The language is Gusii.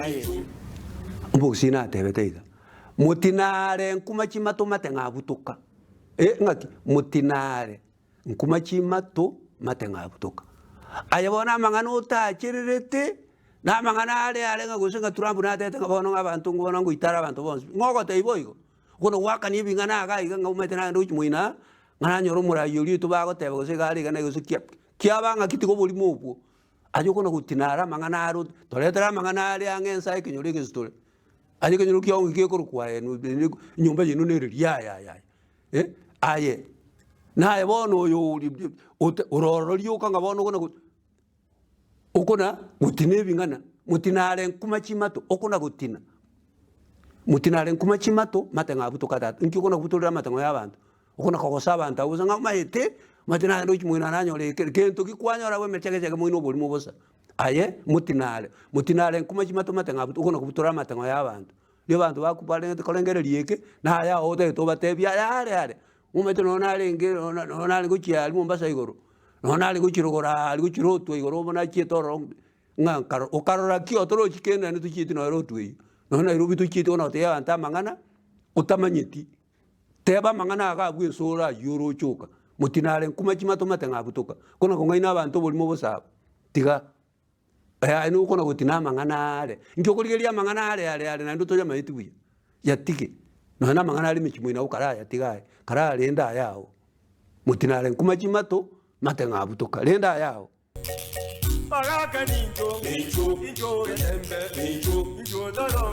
Aye omogusii natebete iga, Motinare nkuma chimato mate ng'abutoka. Eh, ng'aki? Motinare nkuma chimato mate ng'abutoka. Aye bono amang'ana otachererete, na amang'ana are are ng'a gose ng'a Trump natebete ng'a bono ng'a abanto bono ngoitare abanto bonsi. Ng'o ogotebia boigo? Bono gwakania ebing'ana iga iga ng'a omanyete nagende gochia moino aa, ng'a nanyore omorai oria oito bagoteba gose iga are iga na gose ki kiaba ng'aki tiga oborimo obwo. Aye okona gotina are amang'ana aro, toretere amang'ana are ang'e ense aye ekenyoro eke tore. Aye ekenyoro kiago ng'aki gekorokwa aye enyomba yaino nere riria aya aya aya aye, naye bono oyo ote ore ororo rioka ng'a bono okona Okona gotina ebing'ana, motina are nkuma chimato, okona gotina. Motina are nkuma chimato, mateng'o abutoka tata. Inki okona kobutorera amateng'o ya abanto? Okona kogosa abanto abwo bosa ng'a omanyete, omanyete nagende gochia moino nanyore eke, gento ki kwanyora abwo emechegechege moino oborimo bosa. Aye, motina are, motina are nkuma chimato mateng'o abuto okona kobutora amateng'o ya abanto. Riria abanto bakubarengete korengereria eke, naye ao otagete obatebie aya are are. Omanyete nonya narenge nonya nare gochia aria Mombasa igoro, nonya nare gochia rogoro aaria gochia rotwe igoro bono nachiete ororo ng'a nkaro okarora ki otorochi kende naende tochieti nonya rotwe eywo. Nonya Nairobi tochieti bono gotebia abanto amang'ana otamanyeti, teba amang'ana iga abwo ense ore aywo oroche oka, motinare nkuma chimato mate ng'a abutoka, kona kong'aina abanto oborimo bosa abwo, tiga. Aye nokona gotina amang'ana are. Inki okorigereria amang'ana are are are naende otoyamaeti buya? Yatige. Nonya na amang'ana are emechie moino abwo karayatiga aye, kararende aye ao. Motina are nkuma chimato, mate ng'a abutoka. Rende aye ao.